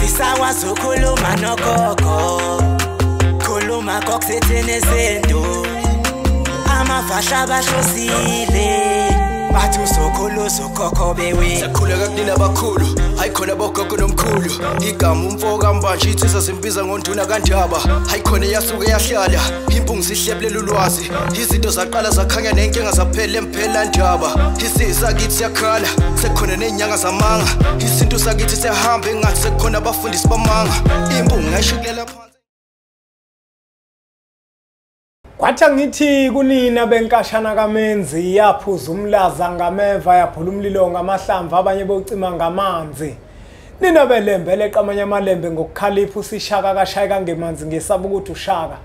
Asisakwazi ukukhuluma nogogo, khuluma kokusethene sento. Amafasha bahlosile, bathi usokhulu sokhokho bewe. Sakhuleka kunina abakhulu, hayi khona bogogo nomkhulu. Igama umfo kaMbanje insizwa simbiza ngonduna kaNdaba. Hayi khona yasuke yahlala, impungu sihlebulela ulwazi. Izinto zaqala zakhanya nenkinga zaphela emphela ndaba. Isizwe sakithi siyakhala, sekukhona nezinyanga zamanga. Isintu sakithi siyahamba engathi sekukhona abafundisi bamanga. Impungu ngayishukulela phansi. Kwathi ngithi kunina benkashana kaMenzi yaphuza umlaza ngameva yaphula umlilo ngamahlamvu abanye bocima ngamanzi. Nina belembe leqamanye amalembe ngokukhalipha usishaka kashayeka ngemanzi ngesaba ukuthi ushaka.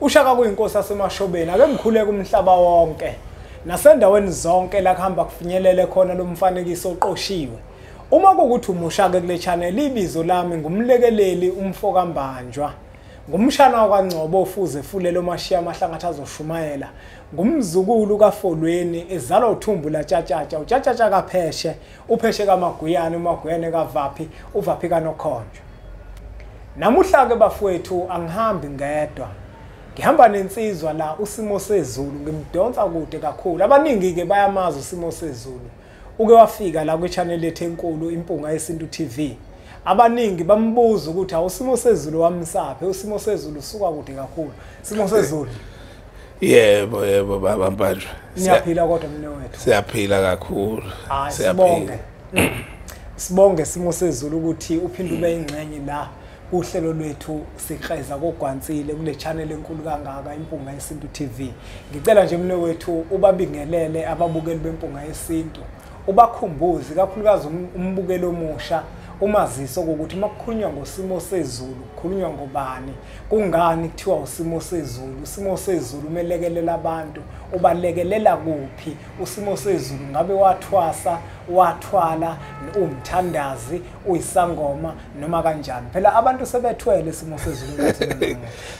Ushaka kuyinkosi yasemashobeni ake ngikhuleke umhlaba wonke. Nasendaweni zonke la kuhamba kufinyelele khona lo mfanekiso oqoshiwe. Uma kukuthi umushaka kule channel ibizo lami ngumlekeleli umfo kaMbanjwa. Ngumshana wakwaNgcobo ofuze fulelo mashiya amahlangathi azoshumayela. Ngumzukulu kaFolweni ezalwa uthumbu laTshatshatsha, uTshatshatsha kaPheshe, uPheshe kaMaguyane, uMaguyane kaVaphi, uVaphi kaNokhonjwa. Namuhla ke bafowethu angihambi ngedwa. Ngihamba nensizwa la usimo sezulu ngimdonsa kude kakhulu. Abaningi ke bayamazi usimo sezulu. Uke wafika la kwi-channel yethu enkulu Impunga Yesintu TV. Abaningi bambuza ukuthi awusimo sezulu wamsaphe, usimo sezulu usuka kude kakhulu. Simo sezulu. Yebo yebo baba Mbanjwa. Niyaphila kodwa mina wethu. Siyaphila kakhulu. Siyabonga. Sibonge simo sezulu ukuthi uphinde ube ingxenye la kuhlelo lwethu sikreza kogwansile kule channel enkulu kangaka Impunga Yesintu TV. Ngicela nje mina wethu ubabingelele ababukeli beMpunga Yesintu. Ubakhumbuze kakhulukazi umbukeli omusha umaziso ukuthi makukhulunywa ngosimo sezulu kukhulunywa ngobani, kungani kuthiwa usimo sezulu, usimo sezulu umelekelela abantu, ubalekelela kuphi, usimo sezulu ngabe wathwasa, wathwala, umthandazi, uyisangoma noma kanjani. Phela abantu sebethwele isimo sezulu.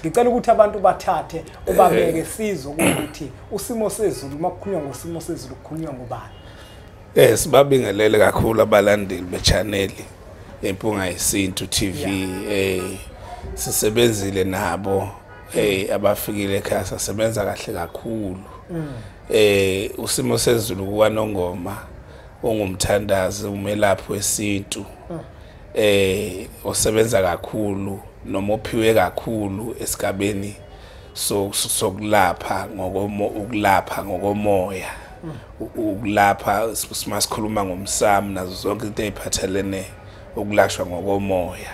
Ngicela ukuthi abantu bathathe ubabeke sizwe ukuthi usimo sezulu makukhulunywa ngosimo sezulu kukhulunywa ngobani. Sibabingelele kakhulu abalandeli be-channel Impunga Yesintu TV. Sisebenzile nabo abafikile ekhaya sasebenza kahle kakhulu. Usimo sezulu kukaNongoma ongumthandazi umelaphi wesintu osebenza kakhulu noma ophiwe kakhulu esigabeni sokulapha ngokomoya, ngokomoya. Ukulapha sikhuluma ngomsamo nazo zonke izinto eziphathelene ukulashwa ngokomoya.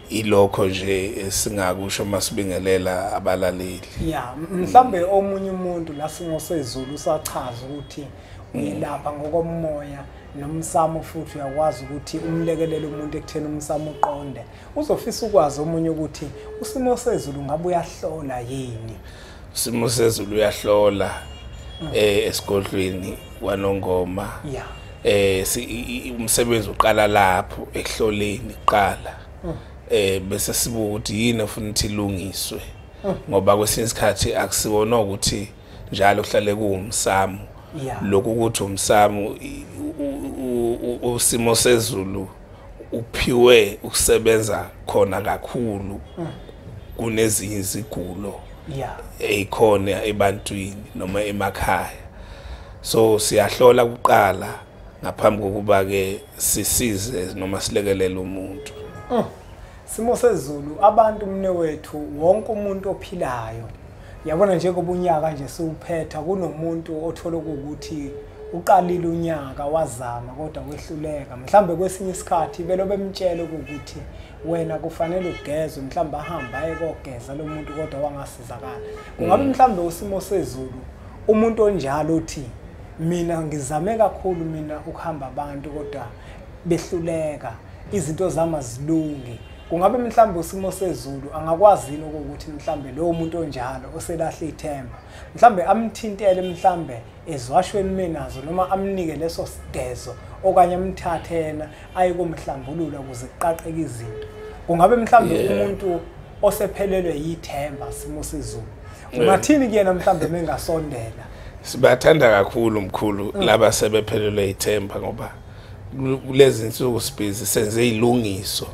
Ilokho nje esingakusho masibingelela abalaleli. Yeah, mhlambe omunye umuntu la simo sezulu usachaza ukuthi uyelapha ngokomoya nomsamo futhi uyakwazi ukuthi umlekelele umuntu ekutheni umsamo uqonde. Uzofisa ukwazi omunye ukuthi usimo sezulu ngabe uyahlola yini? Simo sezulu uyahlola esigodlweni kwaNongoma. Yeah. Umsebenzi uqala lapho ekuhloleni kuqala. Bese sibuka ukuthi yini ofuna ukuthi ilungiswe. Ngoba kwesinye isikhathi akusiwona ukuthi njalo kuhlale kuwumsamo. Lokhu ukuthi umsamo usimo sezulu uphiwe ukusebenza khona kakhulu kunezinye izigulo. Eyikhona ebantwini noma emakhaya. So siyahlola kuqala ngaphambi kokuba ke sisize noma silekelele umuntu. Simo sezulu abantu mne wethu wonke umuntu ophilayo. Yabona njengoba unyaka nje siwuphetha kunomuntu othola ukuthi uqalile unyaka wazama kodwa wehluleka. Mhlambe kwesinye isikhathi belo bemtshela ukuthi wena kufanele ugezwe, mhlambe ahamba aye kogeza lo muntu kodwa wangasizakala. Kungabe mhlambe usimo sezulu umuntu onjalo uthi mina ngizame kakhulu mina ukuhamba abantu kodwa behluleka, izinto zami azilungi. Kungabe mhlambe usimo sezulu angakwazi yini ukuthi mhlambe lo muntu onjalo oselahle ithemba mhlambe amthintele mhlambe ezwashweni menazo noma amnike leso sigezo okanye amthathe yena aye komhlambulula ukuze kuqaqeke izinto. Kungabe mhlambe umuntu osephelelwe yithemba simo sezulu ungathini kuyena mhlambe mengasondela? Sibathanda kakhulu mkhulu laba sebephelelwe ithemba ngoba Kulezi insuku sibhizi senze ilungiso.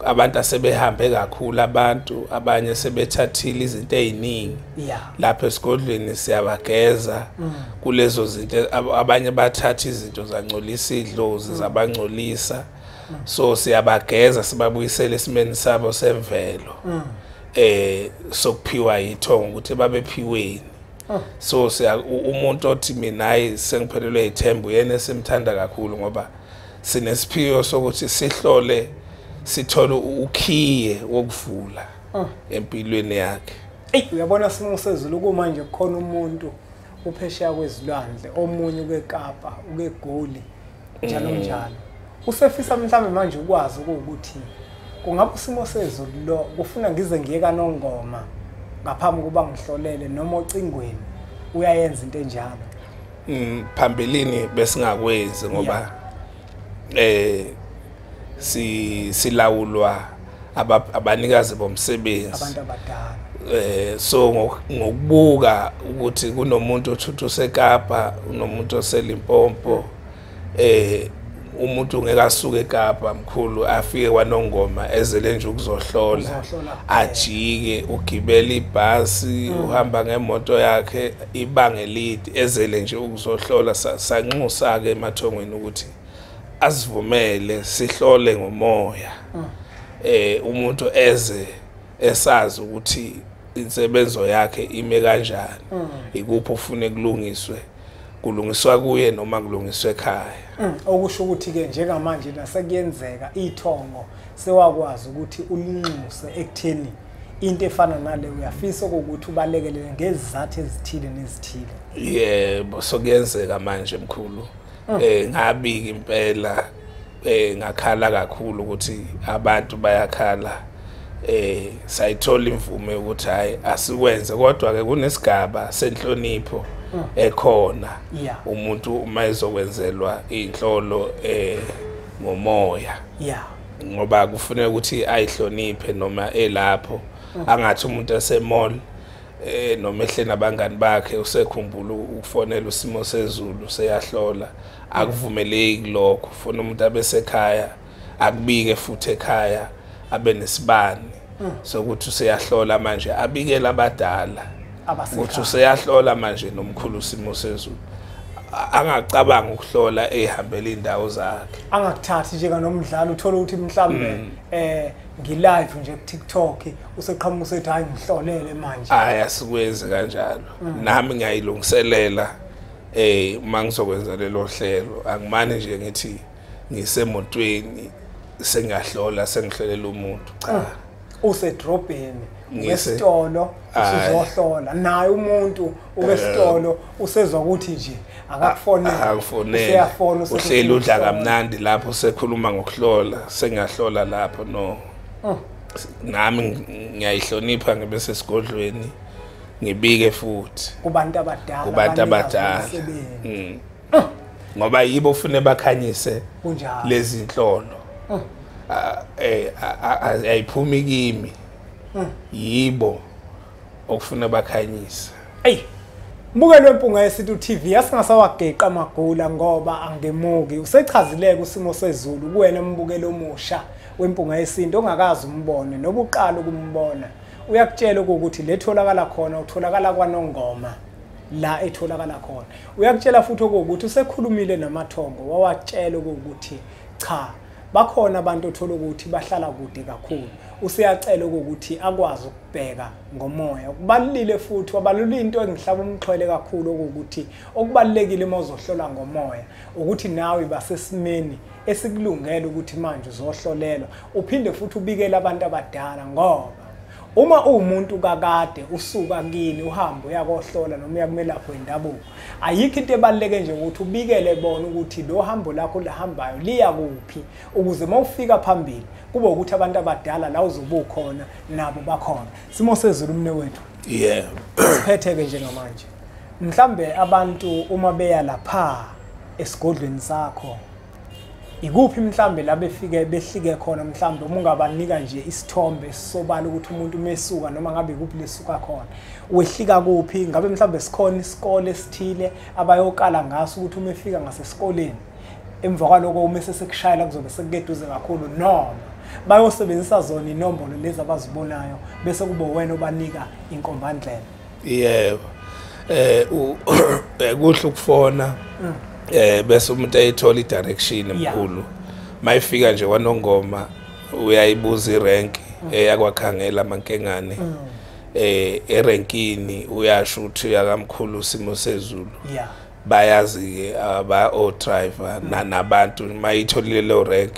Abantu asebehambe kakhulu, abantu abanye sebethathile izinto eziningi. Lapha esigodlweni siyabageza kulezo zinto, abanye bathatha izinto zangcolisa idlozi, zabangcolisa. So siyabageza sibabuyisele esimeni sabo semvelo. Sokuphiwa ithongo ukuthi babephiweni. So siya umuntu othi mina hayi sengiphelelwe ithembu, yena esimthanda kakhulu ngoba sinesiphiwo sokuthi sihlole sithole ukhiye wokuvula empilweni yakhe. Ey, uyabona simo sezulu kumanje kukhona umuntu uphesheya kwezilwandle, omunye ukeKapa, ukeGoli, njalo njalo. Usefisa mhlambe manje ukwazi ukuthi kungabe isimo sezulu lo kufuna ngize ngiye kaNongoma ngaphambi kuba ngihlolele noma ocingweni uyayenza into enjalo. Phambilini besingakwenzi ngoba silawulwa abanikazi bomsebenzi, abantu abadala. So ngokubuka ukuthi kunomuntu othutha useKapa, unomuntu oseLimpopo, umuntu ngeke asuke eKapa mkhulu afike kwaNongoma ezele nje ukuzohlola, ajike ugibela ibhasi, uhamba ngemoto yakhe ibanga elide ezele nje ukuzohlola. Sanxusa ke emathongweni ukuthi asivumele sihlole ngomoya. Umuntu eze esazi ukuthi insebenzo yakhe ime kanjani, ikuphi ufune kulungiswe, kulungiswa kuye noma kulungiswe ekhaya. Okusho ukuthi ke njengamanje nasekuyenzeka ithongo sewakwazi ukuthi ulinxuse ekutheni into efana nale uyafisa ukuthi ubalekele ngezizathu ezithile nezithile. Yebo, sokuyenzeka manje mkhulu. Ngabika impela, ngakhala kakhulu ukuthi abantu bayakhala. Sayithola imvume ukuthi hayi asikwenze, kodwa ke kunesigaba senhlonipho ekhona. Umuntu uma ezokwenzelwa inhlolo ngomoya, ngoba kufuneka ukuthi ayihloniphe noma elapho. Angathi umuntu esemall noma ehle nabangani bakhe usekhumbula ukufonela isimo sezulu seyahlola, akuvumeleki lokho. Ufuna umuntu abesekhaya akubike futhi ekhaya abe nesibani sokuthi useyahlola manje, abikele abadala ukuthi useyahlola manje nomkhulu isimo sezulu. Angacabanga ukuhlola ehambela indawo zakhe, angakuthathi nje kanomdlalo uthola ukuthi mhlambe ngilive nje ku TikTok useqhamuka usethi hayi ngihlolele manje. Hayi asikwenzi kanjalo. Nami ngiyayilungiselela uma ngizokwenza lelo hlelo, angimane nje ngithi ngisemotweni sengiyahlola sengihlolela umuntu, cha. Usedrobheni esitolo usuzohlola naye umuntu ukesitolo usezwa ukuthi nje akakufonela, useyafona, uhleli udla kamnandi lapho usekhuluma ngokuhlola, sengiyahlola lapho. No, nami ngiyayihlonipha ngibe sesigodlweni ngibike futhi kubantu abadala, kubantu abadala ngoba yibo ufune bakhanyise lezi inhlolo. Ayiphumi kimi, yibo okufuna bakhanyise. Ey, mbukelo weMpunga Yesintu TV asingasawageqa amagula ngoba angemuki. Usechazileke usimo sezulu kuwena mbukelo omusha weMpunga Yesintu ongakazi umbone nobuqala ukumbona. Uyakutshela ukuthi letholakala khona, utholakala kwaNongoma la etholakala khona. Uyakutshela futhi ukuthi usekhulumile namathongo wawatshela ukuthi cha bakhona abantu othola ukuthi bahlala kude kakhulu. Useyacela ukuthi akwazi ukubheka ngomoya. Kubalulile futhi wabalula into engihlaba umxhwele kakhulu ukuthi okubalekile uma uzohlola ngomoya ukuthi nawe basesimeni esikulungele ukuthi manje uzohlolelwa, uphinde futhi ubikele abantu abadala ngoba uma uwumuntu kakade usuka kini uhambe uyakohlola noma uyakumelapho wendabuko, ayikho into ebaluleke nje ukuthi ubikele bona ukuthi lo hambo lakho lihambayo liya kuphi, ukuze mawufika phambili kube ukuthi abantu abadala la uzobe ukhona nabo bakhona. Simo sezulu mne wethu. Yeah. Siphetheke njengamanje. Mhlambe abantu uma beya lapha esigodlweni sakho, ikuphi mhlambe la befike behlike khona, mhlambe uma ungabanika nje isithombe esisobala ukuthi umuntu umesuka noma ngabe ikuphi lesuka khona wehlika kuphi, ngabe mhlambe sikhona isikole esithile abayokala ngaso ukuthi uma efika ngasesikoleni Emva kwaloko uma sesekushayela kuzobe sekukeduze kakhulu, noma bayosebenzisa zona inombolo lezi abazibonayo bese kube wena obanika inkombandlela. Yebo, kuhle ukufona bese umuntu ayithola i-direction mkhulu. Mayifika nje kwaNongoma uyayibuza irank eyakwakhangela amankengane, erenkini uyasho ukuthi uyakamkhulu simo sezulu. Bayazi ke aba o driver nabantu mayitholile lo rank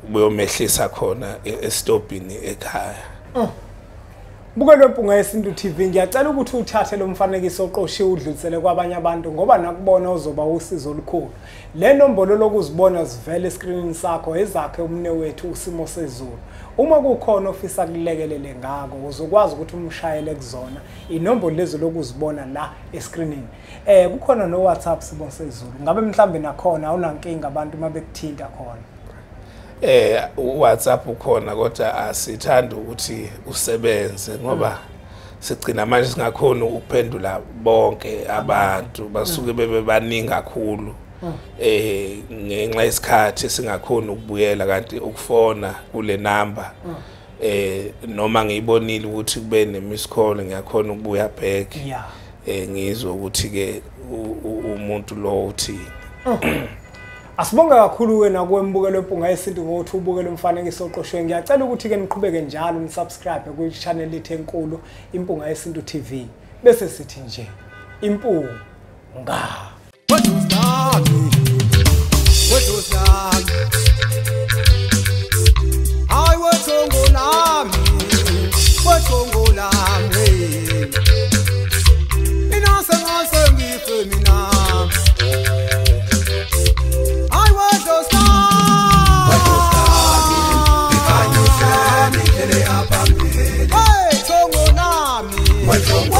buyomehlisa khona estopini ekhaya. Bukelwe Mpunga Yesintu TV, ngiyacela ukuthi uthathe lo mfanekiso oqoshiwe udlulisele kwabanye abantu ngoba nakubona uzoba usizo olukhulu. Le nombolo lokuzibona zivele escreenini sakho ezakhe umne wethu usimo sezulu. Uma kukhona ofisa kulekelele ngako uzokwazi ukuthi umshayele kuzona inombolo lezo lokuzibona la escreenini. Kukhona no WhatsApp simo sezulu. Ngabe mhlambe nakhona awunankinga abantu mabekuthinta khona? WhatsApp ukhona kodwa asithanda ukuthi usebenze ngoba sigcina manje singakhona ukuphendula bonke abantu basuke bebe baningi kakhulu ngenxa yesikhathi singakhona ukubuyela, kanti ukufona kule number noma ngiyibonile ukuthi kube ne miss call ngiyakhona ukubuya back ngizwe ukuthi ke umuntu lo uthi. Asibonge kakhulu wena kuwembukelo Mpunga Yesintu ngokuthi ubukele umfanekiso oqoshwe. Ngiyacela ukuthi ke niqhubeke njalo nisubscribe kwi channel lethu enkulu Impunga Yesintu TV. Bese sithi nje impunga. Hey, Tongo Nami.